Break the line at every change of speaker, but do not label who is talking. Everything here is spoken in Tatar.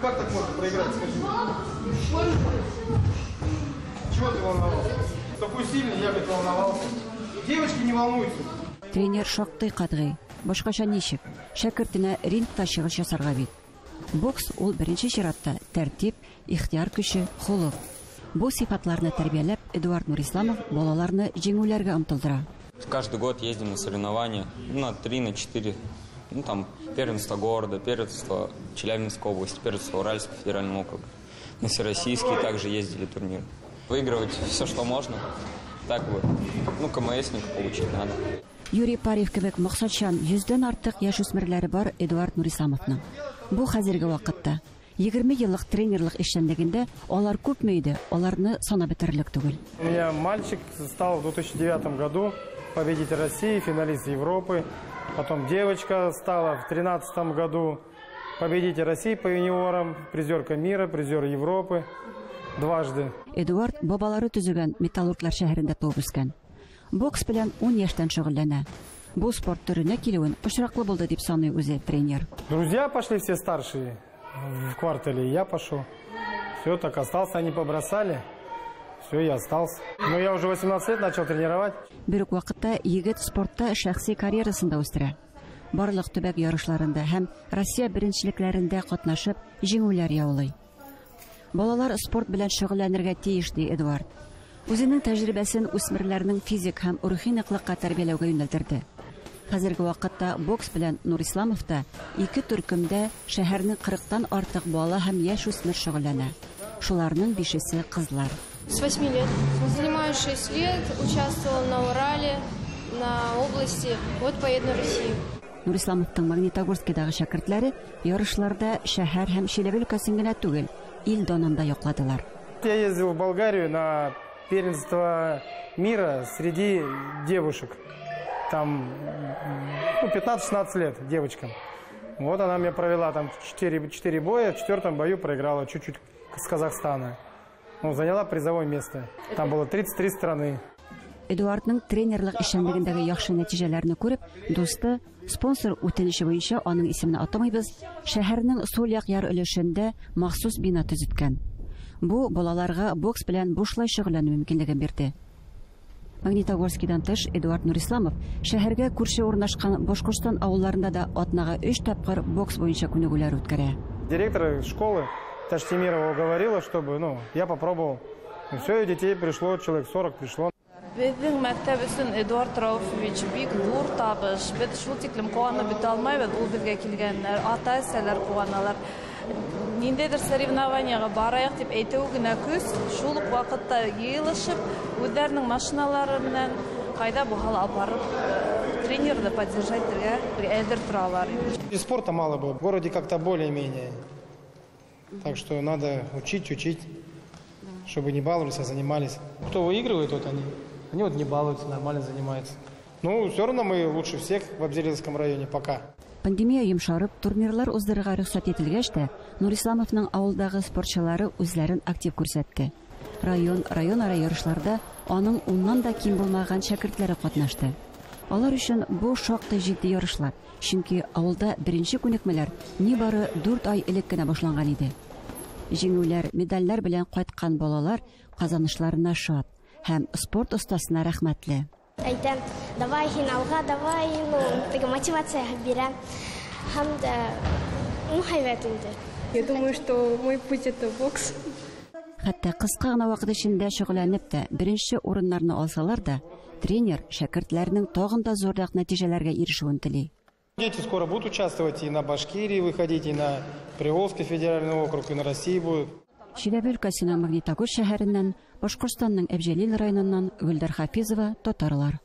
Как так можно проиграть, скажи? Чего ты волновался? Такой сильный, я, говорит, волновался. Девочки не волнуются.
Тренер шактый катгый. Башкача ничек? Шәкертенә рингта чыгыш ясарга бит. Бокс ул беренче чиратта тәртип, ихтыяр көче, холык. Бу сыйфатларны тәрбияләп, Эдуард Нурисламов балаларны җиңүләргә омтылдыра.
Каждый год ездим на соревнования, ну, на 3, на 4. Ну, там, первенство города, первенство Челябинской области, первенство Уральского федерального округа. На всероссийские также ездили турниры. Выигрывать все, что можно, так бы, ну, КМСник получить надо.
Юрий Парев кебек максатчан йөздән артык яшүсмерләре бар Эдуард Нурисламовның. Бу хәзерге вакытта 20 еллык тренерлык эшчәнлегендә алар күпме иде, аларны санап бетерерлек түгел.
У меня мальчик стал в 2009 году победитель России, финалист Европы. Потом девочка стала в 2013 году победитель России по юниорам, призерка мира, призер Европы дважды.
Эдуард бабалары төзегән Металлурглар шәһәрендә туып үскән. Бокс белән 10 яшьтән шөгыльләнә. Бу спорт төренә килүен очраклы булды дип саный үзе тренер.
Друзья пошли все старшие в квартале, я пошел. Все, так остался, они побросали. Все, я остался. Но я уже 18 лет начал тренировать.
Бер үк вакытта егет спортта шәхси карьерасын да үстерә. Барлык төбәк ярышларында һәм Россия беренчелекләрендә катнашып, җиңүләр яулый. Балалар спорт белән шөгыльләнергә тиеш, ди Эдуард. Үзенең тәҗрибәсен үсмерләрнең физик һәм рухи ныклыкка тәрбияләүгә юнәлдерде. Хәзерге вакытта бокс белән Нурисламовта ике төркемдә шәһәрнең 40-тан артык бала һәм яшүсмер шөгыльләнә. Шуларның бишесе кызлар.
С 8 лет. Занимаюсь 6 лет, участвовала на Урале, на области, вот поеду на Россию.
Нурисламовның Магнитогорскидагы шәкертләре ярышларда шәһәр һәм Чиләбе өлкәсен генә түгел, ил данын да якладылар.
Я ездил в Болгарию на первенство мира среди девушек. Там, ну, 15-16 лет девочкам. Вот она мне провела там 4 боя, в четвертом бою проиграла чуть-чуть с Казахстана. Ну, заняла призовое место. Там было 33 страны.
Эдуардның тренерлык эшчәнлегендәге яхшы нәтиҗәләрне күреп, дусты спонсор үтенече буенча аның исемен атамыйбыз, шәһәрнең сул як яр өлешендә махсус бина төзеткән. Бу балаларга бокс белән бушлай шөгыльләнү мөмкинлеген бирде. Магнитогорскидан тыш Эдуард Нурисламов шәһәргә күрше урнашкан Башкортстан авылларында да атнага 3 тапкыр бокс буенча күнегүләр үткәрә.
Директор школы Таштемирова уговорила, чтобы, ну, я попробовал. И все, и детей пришло, человек 40 пришло.
Беҙҙең мәктәп өсөн Эдуард Рауфович бик ҙур табыш. Беҙ шул тиклем ҡыуанып бөтә алмайбыҙ, ул беҙгә килгәненә. Ата-әсәләр ҡыуаналар. Ниндәйҙер соревнованияға барайыҡ тип әйтеү генә көс, шул уҡ ваҡытта йыйылышып, үҙҙәренең машиналары менән ҡайҙа булһа ла апарып, тренерҙы поддержать итергә әҙер торалар.
И спорта мало было, в городе как-то более-менее. Так что надо учить, учить, чтобы не баловались, а занимались. Кто выигрывает, вот они. Они вот не балуются, нормально занимаются. Ну, все равно мы лучше всех в Абзелиловском районе пока.
Пандемия йомшарып, турнирлар уздырырга рөхсәт ителгәч тә, Нурисламовның авылдагы спортчылары үзләрен актив күрсәтте. Район, районара ярышларда аның уннан да ким булмаган шәкертләре катнашты. Алар өчен бу шактый җитди ярышлар, чөнки авылда беренче күнекмәләр нибары 4 ай элек кенә башланган иде. Җиңүләр, медальләр белән кайткан балалар казанышларына шат һәм спорт остасына рәхмәтле.
Әйтәм, давай һин алға, давай, ну, теге мотивация бирә. Һәм дә, ну, һәйбәт инде.
Я думаю, что мой путь это бокс.
Хәтта кыска гына вакыт эчендә шөгыльләнеп тә беренче урыннарны алсалар да, тренер шәкертләрнең тагын да зуррак нәтиҗәләргә ирешүен тели.
Дети скоро будут участвовать и на Башкирии выходить, и на Приволжский федеральный округ, и на России будут.
Чиләбе өлкәсенең Магнитогорск шәһәреннән, Башкортстанның Әбҗәлил районыннан Гөлдәр Хафизова, Татарлар.